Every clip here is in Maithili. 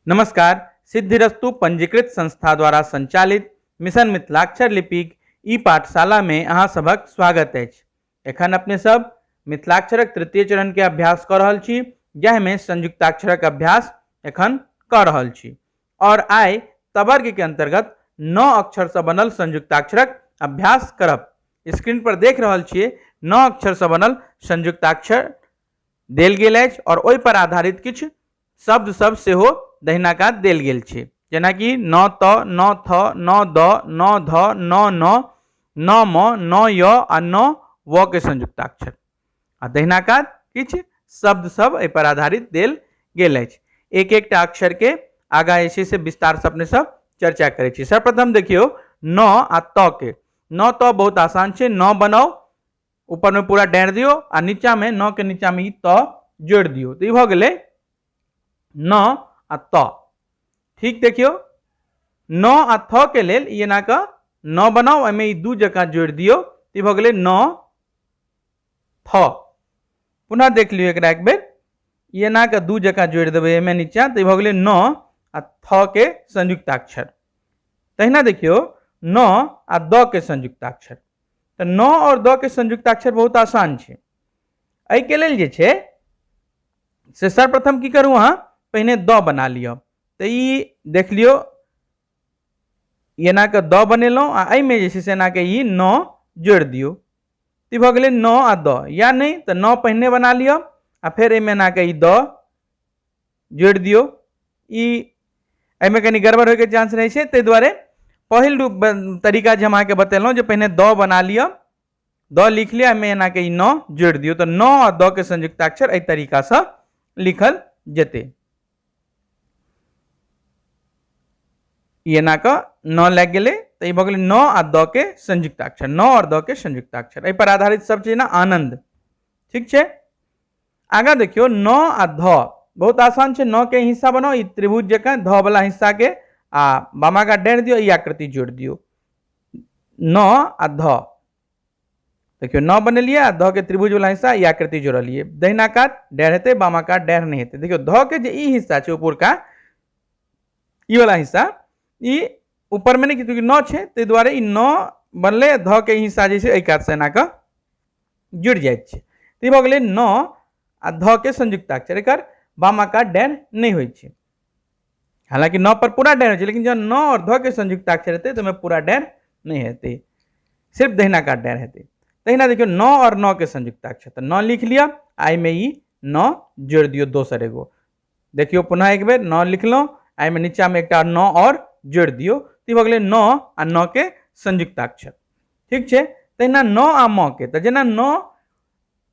नमस्कार। सिद्धिरस्तु पंजीकृत संस्था द्वारा संचालित मिशन मिथिलाक्षर लिपिक ई पाठशाला में अहाँ सभक स्वागत अछि। एखन अपने सब मिथिलाक्षरक तृतीय चरण के अभ्यास कऽ रहल छी, जाहिमे संयुक्ताक्षरक अभ्यास एखन कऽ रहल छी और आइ तवर्ग के अंतर्गत 9 अक्षर से बनल संयुक्ताक्षरक अभ्यास करब। स्क्रीन पर देख रहल छियै 9 अक्षर से बनल संयुक्ताक्षर देल गेल अछि और ओहि पर आधारित किछु शब्द सब सेहो दहिना कात देल गेल छै, जेनाकि न त, न थ, न द, न ध, न न, न म, न य आ न व के संयुक्ताक्षर। आ दहिना कात किछु शब्द सब एहि पर आधारित देल गेल अछि। एक एकटा अक्षर के आगा जे छै से विस्तार से अपने सब चर्चा करै छी। सर्वप्रथम देखियौ न आ त के। न त बहुत आसान छै, न बनाउ, ऊपर में पूरा डाँरि दियौ आ नीचा में न के नीचा में ई त जोड़ि दियौ, तऽ ई भऽ गेलै न आ त। ठीक, देखियौ न आ थ के लेल ई एना कऽ न बनाउ, एहिमे ई दू जकाँ जोड़ि दियौ, तऽ ई भऽ गेलै न थ। पुनः देख लियौ एकरा एक बेर, ई एना कऽ दू जकाँ जोड़ि देबै एहिमे नीचा, तऽ ई भऽ गेलै न आ थ के संयुक्ताक्षर। तहिना देखियौ न आ द के संयुक्ताक्षर। तऽ न और द के संयुक्ताक्षर बहुत आसान छै। एहिके लेल जे छै से सर्वप्रथम की करू, अहाँ पहिने द बना लिअ। तऽ ई देख लियौ, एना कऽ द बनेलहुँ आ एहिमे जे छै से एना कऽ ई न जोड़ि दियौ, तऽ ई भऽ गेलै न आ द। या नहि तऽ न पहिने बना लिअ आ फेर एहिमे एना कऽ ई द जोड़ि दियौ। ई एहिमे कनि गड़बड़ होइके चांस रहै छै, ताहि दुआरे पहिल रूप तरीका जे हम अहाँके बतेलहुँ जे पहिने द बना लिअ, द लिख लिअ, एहिमे एना कऽ ई न जोड़ि दियौ, तऽ न आ द के संयुक्ताक्षर एहि तरीकासँ लिखल जेतै। ई एना कऽ न लागि गेलै, तऽ ई भऽ गेलै न आ द के संयुक्ताक्षर, न और द के संयुक्ताक्षर। एहि पर आधारित सब चीज ना आनंद। ठीक छै, आगाँ देखियौ न आ ध बहुत आसान छै। न के हिस्सा बनाउ, ई त्रिभुज जकाँ ध वाला हिस्सा के आ बामा का डाँरि दियौ, ई आकृति जोड़ि दियौ, न आ ध। देखियौ न बनेलियै आ ध के त्रिभुज वाला हिस्सा ई आकृति जोड़लियै, दहिना कात डाँरि हेतै, बामा कात डाँरि नहि हेतै। देखियौ ध के जे ई हिस्सा छै ऊपरका ई वाला हिस्सा, ई ऊपर में नहि, चूँकि न छै ताहि दुआरे ई न बनलै, ध के हिस्सा जे छै एहि कात से एना कऽ जुड़ि जाइत छै। तऽ ई भऽ गेलै न आ ध के संयुक्ताक्षर। एकर बामा कात डाँरि नहि होइ छै, हालांकि न पर पूरा डाँरि होइ छै, लेकिन जहन न और ध के संयुक्ताक्षर हेतै तऽ ओहिमे पूरा डाँरि नहि हेतै, सिर्फ दहिना कात डाँरि हेतै। तहिना देखियौ न और न के संयुक्ताक्षर, तऽ न लिख लिअ आ एहिमे ई न जोड़ि दियौ दोसर एगो। देखियौ पुनः एक बेर न लिखलहुँ आ एहिमे नीचाँमे एकटा न और जोड़ि दियौ, तऽ ई भऽ गेलै न आ न के संयुक्ताक्षर। ठीक छै, तहिना न आ म के, तऽ जेना न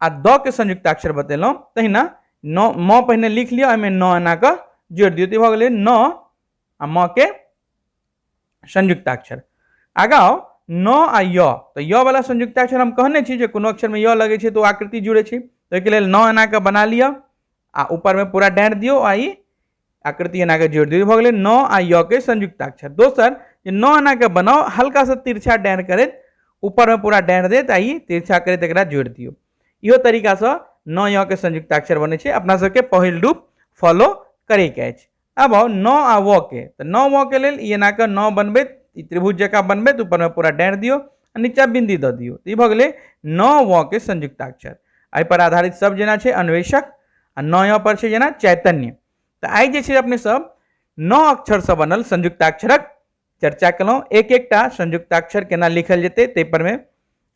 आ द के संयुक्ताक्षर बतेलहुँ तहिना न म पहिने लिख लिअ, एहिमे न एना कऽ जोड़ि दियौ, तऽ ई भऽ गेलै न आ म के संयुक्ताक्षर। आगाँ आउ न आ य, तऽ य वाला संयुक्ताक्षर हम कहने छी जे कोनो अक्षरमे य लगै छै तऽ ओ आकृति जुड़ै छै, तऽ ओहिके लेल न एना कऽ बना लिअ आ ऊपरमे पूरा डाँरि दियौ आ ई आकृति एना कऽ जोड़ि दियौ, भऽ गेलै न आ य के संयुक्ताक्षर। दोसर जे न एना कऽ बनाउ, हल्का सा तिरछा डाँरि करैत ऊपरमे पूरा डाँरि देत आ ई तिरछा करैत एकरा जोड़ि दियौ। इहो तरीकासँ न य के संयुक्ताक्षर बनै छै। अपना सबके पहिल रूप फॉलो करैके अछि। आब आउ न आ व के, तऽ न व के लेल ई एना कऽ न बनबैत ई त्रिभुज जकाँ बनबैत ऊपरमे पूरा डाँरि दियौ आ नीचा बिंदी दऽ दियौ, तऽ ई भऽ गेलै न व के संयुक्ताक्षर। एहि पर आधारित सब जेना छै अन्वेषक आ न य पर छै जेना चैतन्य। तऽ आइ जे छै अपने सब 9 अक्षरसँ बनल संयुक्ताक्षरक चर्चा केलहुँ, एक एकटा संयुक्ताक्षर केना लिखल जेतै ताहि पर मे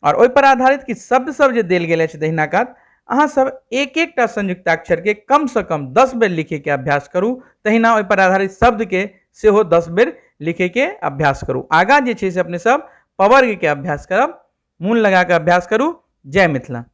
और ओहि पर आधारित किछु शब्द सब जे देल गेल अछि दहिना कात, अहाँ सब एक एकटा संयुक्ताक्षर के कम से कम 10 बेर लिखे के अभ्यास करू, तहिना ओहि पर आधारित शब्द के सेहो 10 बेर लिखे के अभ्यास करू। आगाँ जे छै से अपने सब पवर्ग के अभ्यास करब, मोन लगा के अभ्यास करू। जय मिथिला।